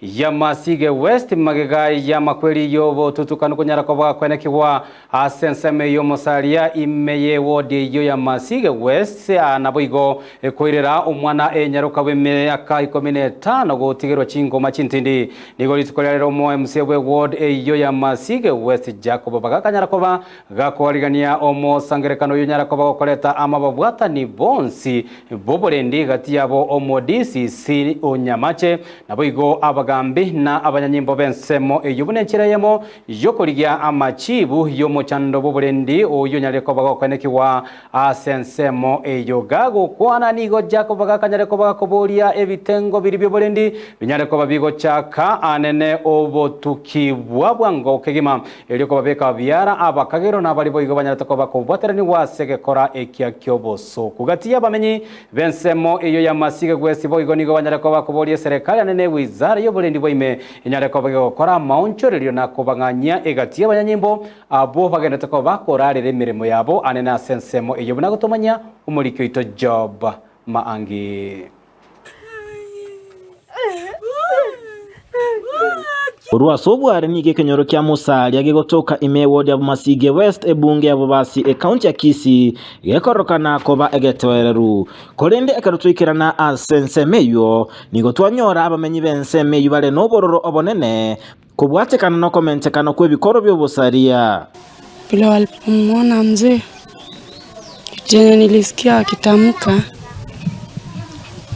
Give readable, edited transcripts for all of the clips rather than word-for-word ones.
Ya Masige West magega y'amakweri y'obotutukanu konyara koba kwenekigwa ase ensemo ey'omosaria ime y'ewodi eyio ya Masige West naboigo koirera omwana enyaroka bw'emiaka ikomi na etano gotigerwa chingoma chintindi. Nigo rituko ria rero omo MCA bw'eward eyio ya Masige West Jacob bagakanyara koba gakoarigania omosangerekano oyio onyara koba gokoreta amo ababwatani bonsi b'oborendi gati yabo omo DCC o Nyamache Naboigo abagambi na abanyanyimbo b'ensemo eyio buna enchera eyemo y'okorigia amachibu y'omochando bw'oborendi oyio onyarire koba gokoenekigwa ase ensemo eyio. Gagokwana nigo Jakobo gakanyare koba gakoboria ebitengo biria bi'oborendi binyare koba bigochaka anene obotuki bwa bwango kegima, erio kobabeka biara abakagero na abaria boigo banyarete koba kobwateranigwa ase egekora ekia ki'obosoku gati y'abamenyi B'ensemo eyio y'amasiga gwesi boigo nigo banyare koba bakoboria eserekari ane ne wizara y'oborendi bwa ime enyare koba gegokora amaonchorerio na kobang'anyia egati y'abanyanyimbo abwo bagenderete koba bakorarera emeremo yabo anene ase ensemo eyio buna gotomanyia omoriki oito Job Maangi. Korwa ase obware nigo ekenyoro kia Musalia gegotoka ime ewodi ya Bomasige West ebunge ya Bobasi ekaunti ya Kisii gekororokana koba egetoereru. Korende ekero twaikerana ase ensemo eyio nigo twanyora abamenyi b'ensemo eyio bare nobororo obonene kobwatekana nokomentekana kw'ebikoro bi'obosaria. Vile walipomwona mzee chenye nilisikia akitamka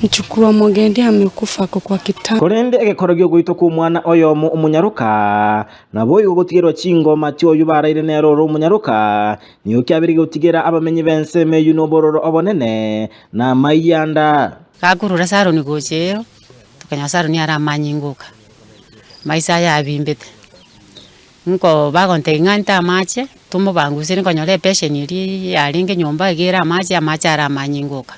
mchukuu wa Mogendi amekufa ako kwa kitanda. Korende egekoro gi'ogoitwa kw'omwana oyomo omonyaroka, naboigo gotigerwa chingoma chi'oyio baraire nere ore omonyaroka, nigo kiabeire gotigera abamenyi b'ensemo eyio nobororo obonene, na amayianda. Gakurura Saroni gocha ero, tokanyora Saroni are amanyinga oka, maiso aye abimbete. Nko bagontebia ng'a nte amache, tomobangusere nkonyora epesheni eria yarenge nyomba iga ere amache, amache are amanyinga oka,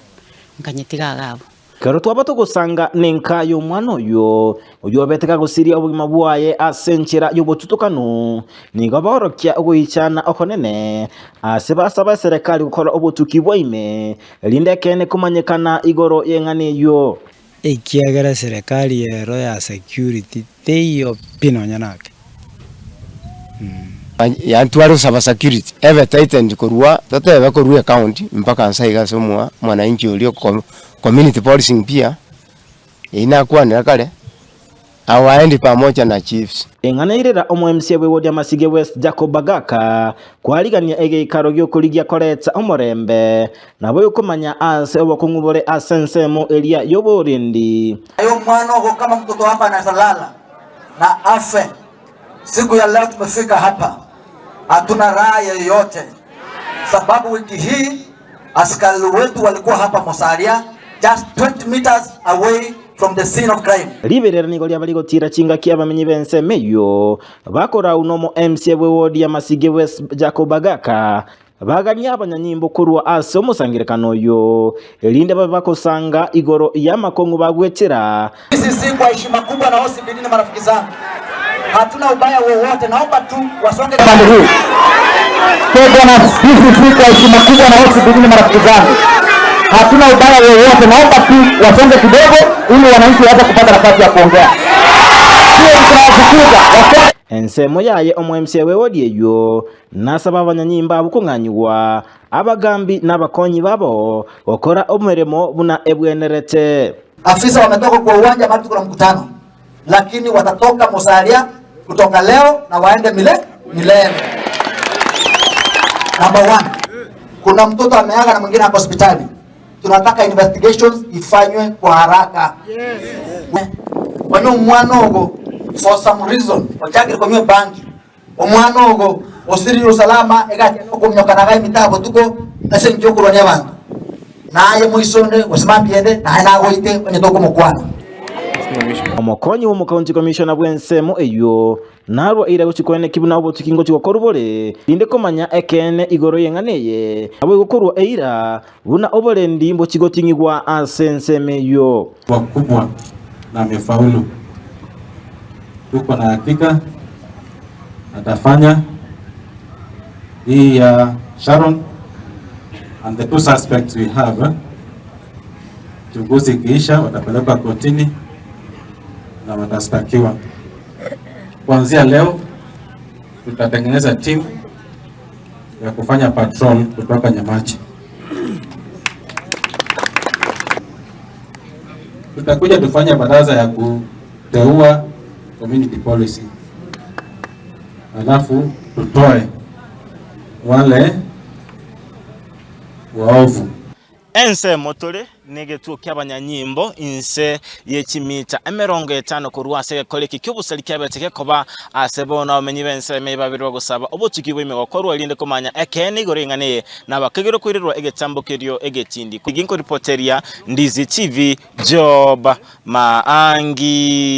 nkanyetiga iga abwo. Ekero twaba togosanga nenka y'omwana oyio, oyio obete kagosiria obogima bwaye ase enchera y'obotutukanu, nigo baorokia ogoichana okonene ase basaba eserekari gokora obotuki bwa ime, erinde ekeene komanyekana igoro y'eng'ana eyio. Ekiagera eserekari ero ya security teiyo pi nonya nake. Yaani tware gosaba security ebe tightened korwa totebe korwa ecounty mpaka nse iga ase omwa mwananchi oria oko community policing pia, eyio nakwanera kare, awaendi pamoja na chiefs. Eng'ana irera omo-MCA bw'ewodi ya Masige West Jacob Bagaka kwarigania egeikaro gi'okorigia koreta omorembe, naboigo komanya aase obokong'u bore ase ensemo eria y'oborendi. Aye omwana ogo kama mtoto wako anaweza lala na afe, siku ya leo tumefika hapa hatuna raha yoyote, sababu wiki hii askari wetu walikuwa hapa Musalia just 20 meters away from the scene of crime. Riberera nigo riaba rigotiira chingaki abamenyi b'ensemo eyio bakorau nomo MCA bw'ewodi ya Masige West Jacob Bagaka bagania abanyanyimbo korwa ase omosangerekano oyio erinde babe bakosanga igoro y'amakong'u bagwetera. Sisi kwa heshima kubwa na OCPD na marafiki zangu hatuna ubaya wowote, naomba tu wasonge Upande huu bwana, sisi kwa heshima kubwa na OCPD na marafiki zangu hatuna ubaya wowote, naomba tu wasonge kidogo ili wananchi waweze kupata nafasi ya kuongea. Sio tunawafukuza wasonge. Ensemo yaye omo MCA w'ewodi eyio nasaba abanyanyimbo abwo kong'anyigwa abagambi na abakonyi babo gokora omeremo buna ebwenerete. Afisa wametoka kwa uwanja mahali tuko na mkutano, lakini watatoka Musalia kutoka leo na waende mile milele. Number one, kuna mtoto ameaga na mwingine ako hospitali. Tunataka investigations ifanywe kwa haraka. Yes. Onye omwana ogo for some reason ochakire konywa bangi omwana ogo osirire usalama egati okomnyokanaga emita botuko ase enchera okorwania abanto naye moisonde gose mambia ende naye nagoite onye tokomokwana. Omokonyi bw'omokaunti commissioner bw'ensemo eyio narwa eira gochia koeneki buna obotuki ngochia gokorwa bore, rinde komanya ekeene igoro y'eng'ana eye, naboigo korwa eira buna oborendi mbochia goting'igwa ase ensemo eyio. Wakubwa na amefaulu. Tuko na hakika atafanya hii ya Sharon and the two suspects we have eh? Uchunguzi ikiisha watapelekwa kotini. na watastakiwa. Kuanzia leo tutatengeneza timu ya kufanya patrol kutoka Nyamache. Tutakuja tufanye baraza ya kuteua community policy, alafu tutoe wale waovu. Ensemo tore negetuo ki'abanyanyimbo inse ye chimita emerongo etano korwa ase egekora eke ki'obosari kiabete gekoba ase bono abamenyi b'ensemo eye babere bagosaba obotuki bwa gokorwa erinde komanya ekeene igoro y'eng'ana eye nabakegerwe koirerwa egetambo kerio egetindi. Ginko ripoteria Ndizi TV Job Maangi.